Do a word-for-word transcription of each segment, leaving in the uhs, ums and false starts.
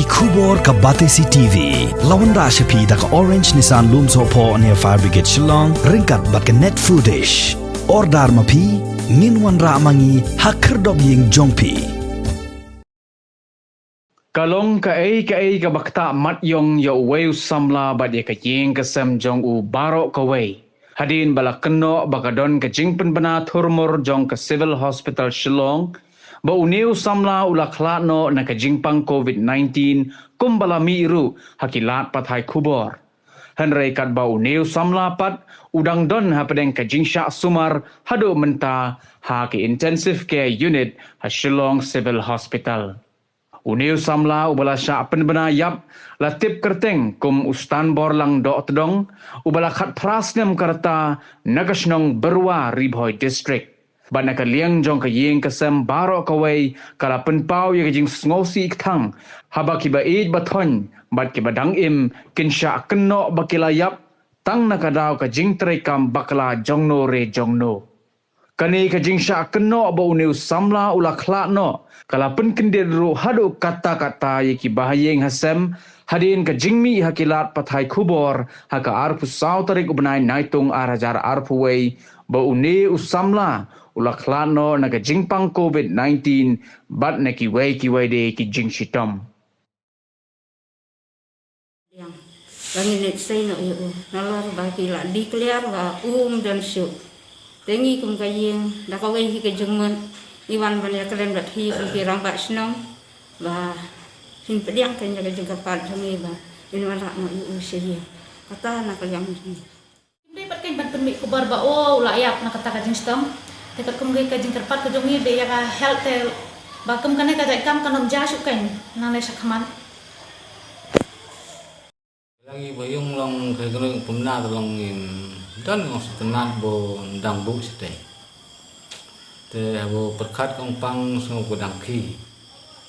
Khubor ka Batesi T V la wanrah sha phi da ka Orange Nissan Lumsohphoh near Fire Brigade Shillong ryngkat bad ka Net Foodish. Order ma phi, ngin wanrah ma ngi ha khyrdop ïing jong phi. Ka long kaei kaei kaba ktah mat ïong ïa uwei u samla bad ïa ka ïing ka sem jong u baroh kawei. Hadien ba la kynnoh ba ka don ka jingpynbna thurmur jong ka Civil Hospital Shillong, ba une u samla u la khlad noh na ka jingpang covid nineteen, kumba la mih ruh ha ki lad pathai khubor. Hynrei katba une u samla pat u dang don hapdeng ka jingshah sumar haduh mynta ha ki Intensive Care Unit ha Shillong Civil Hospital. Une u samla uba la shah pynbna ïap la tip kyrteng kum u Stanborlang Dohtdong, uba la khatphra snem ka rta, na ka shnong Byrwa, Ri Bhoi District. Bad na ka liang jong ka ïing ka sem baroh kawei ka la pynpaw ïa ka jingsngewsih kthang haba kiba ïeit ba thoiñ bad kiba dang im kin shah kynnoh ba ki la ïap tang na ka daw ka jingtreikam bakla jongno re jongno. Kane ka jingshah kynnoh ba une u samla u la khlad noh ka la pynkyndit ruh haduh katta katta ïa ki bahaïing hasem, hadien ka jingmih ha ki lad pathai khubor ha ka arphew saw tarik u bnai Naitung ar hajar arphew wei, ba une u samla u la khlad noh na ka jingpang covid nineteen bad na kiwei kiwei de ki jingshitom. Ïa, ba ngin leit sei noh ïa u nalor ba ki la declare ba um don shuh. Te ngi kum ka ïing da kawei hi ka jingmut ngi wan ban ïakren bad phi kum ki rangbah shnong ba phin pdiang kein ïa ka jingkyrpad jong ngi ba ngin wanrah noh ïa u sha ïing. Kata na ka liang jong ngi. Dei pat kein ban pynmih khubor ba o u la ïap na kata ka jingshitom. Te katkum ka jingkyrpad ka jong ngi dei ïa ka health te ba kum kane ka jait kam kan ym jia shuh kein nangne sha khmat. Lagi ba ïung long ka kynnoh pynbna te long im don ngong sngewtynnat ba dang buh shatei. Te haba pyrkhat kong pang sngew ba dang khih.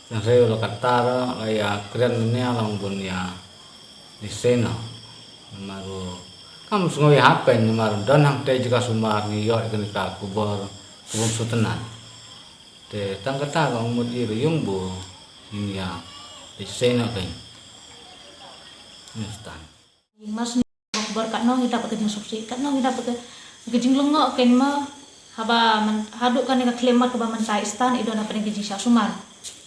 Te hynrei la katta ruh la ïa kren ne long bun ïa listen noh. Namar ruh kam sngew ïahap kein namar don hangtei jaka sumar ngi ïoh ïa kane ka khubor ka bym sngewtynnat. Te tang kata ka ong mut i ruh ïung ba ngin ïa listen noh kein. Ngi stan. Mas ni khubor katno ngi dap ka jingsngewsih, katno ngi dap ka jinglyngngoh kein ma haba man haduh kane ka khlem mat kaba mynta i Stan i don hapdeng ka jingshah sumar.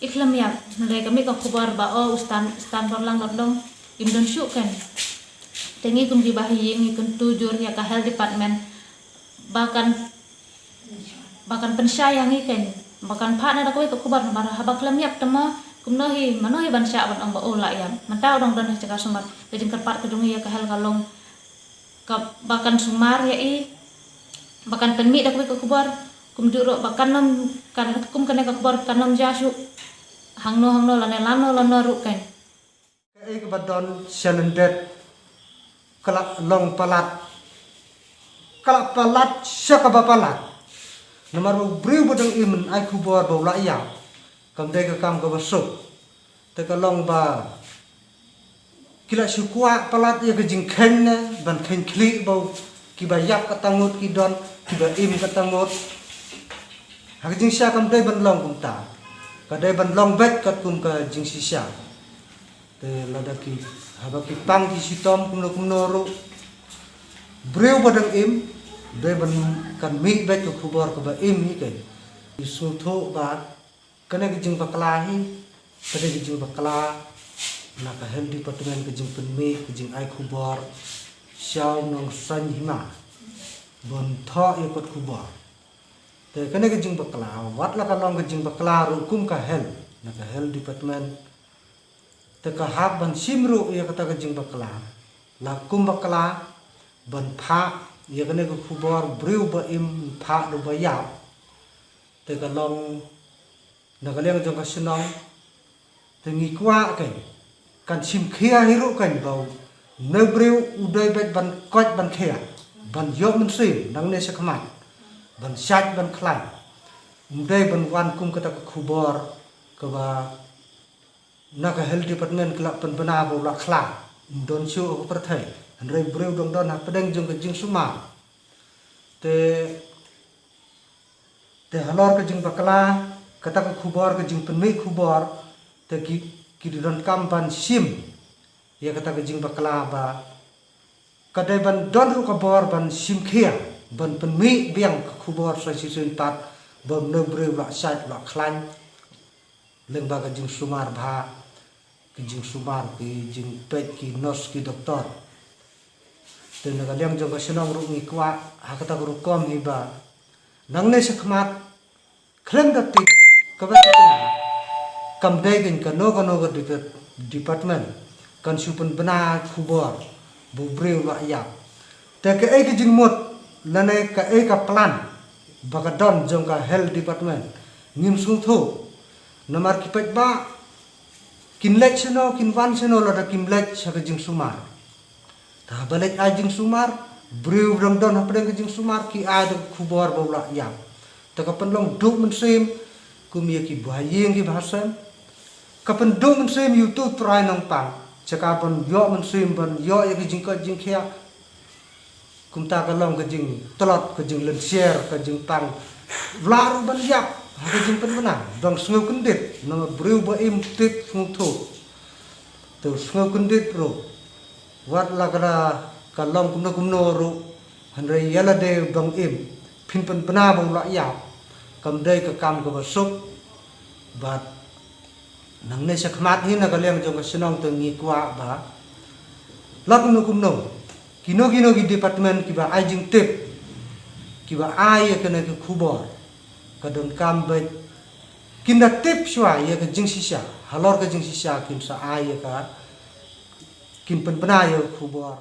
I khlem ïap, hynrei ka mih ka khubor ba o u Stan, Stanborlang Dohtdong im don shuh kein. Te ngi kum ki bahaïing ngi kyntu jur ïa ka health department ba kan ba kan pynshai ïa ngi kein, ba kan phah na da kawei ka khubor namar haba khlem ïap te ma kumno hi, mano hi ban shah ban ong ba o la ïap. Mynta u dang don ha jaka sumar, ka jingkyrpad ka jong ngi ïa ka health ka long ka ba kan sumar ïa i, ba kan pynmih da kawei ka khubor, kumjuh ruh ba kan ym, kan kum kane ka khubor kan ym jia shuh hangno hangno lane lano lano ruh kein. Kaei kaba don sha lyndet ka la long palat, ka la palat sha kaba palat. Namar ba u briew ba dang im ai khubor ba u la ïap kam dei ka kam kaba suk. Te ka long ba ki la shu kwah palat ïa ka jingkheiñ ne ban kheiñ khlieh ba u kiba ïap kata ngut ki don, kiba im kata ngut. Ha ka jingshisha kam dei ban long kumta, ka dei ban long beit katkum ka jingshisha. Te lada ki, haba ki pang ki shitom kumno kumno ruh, briew ba dang im dei ban kan mih beit ka khubor kaba im hi kein. Ki sngewthuh ba kane ka jingbakla hi, kane ka jingbakla na ka health department, ka jingpynmih, ka jingai khubor sha u nongsan hima ban thoh ïa kot khubor. Te kane ka jingbakla, wat la ka long ka jingbakla ruh kum ka health, na ka health department, te ka hap ban shim ruh ïa kata ka jingbakla, la kum bakla ban phah ïa kane ka khubor briew ba im phah da ba ïap. Te ka long na ka liang jong ka shnong, te ngi kwah kein kan shim khia hi ruh kein ba u ne briew u dei beit ban koit ban khia, ban ïoh mynsiem nangne sha khmat, ban shait ban khlaiñ. Um dei ban wan kum kata ka khubor kaba na ka health department ka la pynbna ba u la khlad, um don shuh ha ka pyrthei. Hynrei briew dang don hapdeng jong ka jingsumar. Te, te halor ka jingbakla, kata ka khubor, ka jingpynmih khubor, te ki, ki donkam ban shim ïa kata ka jingbakla ba ka dei ban don ruh ka bor ban shim khia, ban pynmih biang ka khubor sa shisien pat, ba mno briew lah shait lah khlaiñ lyngba ka jingsumar bha, ka jingsumar, ki jingpeit ki nurse ki doktor. Te na ka liang jong ka shnong ruh ngi kwah ha kata ka rukom hi ba nangne shakhmat khlem da tip kaba tip na, kam dei kein kano kano ka dep-, department kan shu pynbna khubor ba u briew lah ïap. Te kaei ka jingmut lane kaei ka plan ba ka don jong ka health department, ngim sngewthuh. Namar ki paidbah kin leit shano, kin wan shano lada kim leit sha ka jingsumar. Te haba leit ai jingsumar, briew ba dang don hapdeng ka jingsumar ki ai da ka khubor ba u lah ïap. Te ka pynlong duh mynsiem kum ïa ki bahaïing ki bahasem. Ka pynduh mynsiem ïa uto u trai nongpang, sha ka ban ïoh mynsiem ban ïoh ïa ka jingkoit jingkhiah. Kumta ka long ka jingtlot, ka jinglynsier, ka jingpang. Lah ruh ban ïap ha ka jingpynbna, dang sngew kyndit, namar briew ba im tip sngewthuh. Te sngew kyndit ruh, wat la ka, ka long kumno kumno ruh, hynrei ïa lade ba im, phin pynbna ba u lah ïap, kam dei ka kam kaba suk. Bad nangne shakhmat hi na ka liang jong ka shnong te ngi kwah ba la kumno kumno, kino kino ki department kiba ai jingtip, kiba ai ïa kane ka khubor, ka donkam ba kin da tip shuwa ïa ka jingshisha, halor ka jingshisha kin sa ai ïa ka, kin pynbna ïa ka khubor.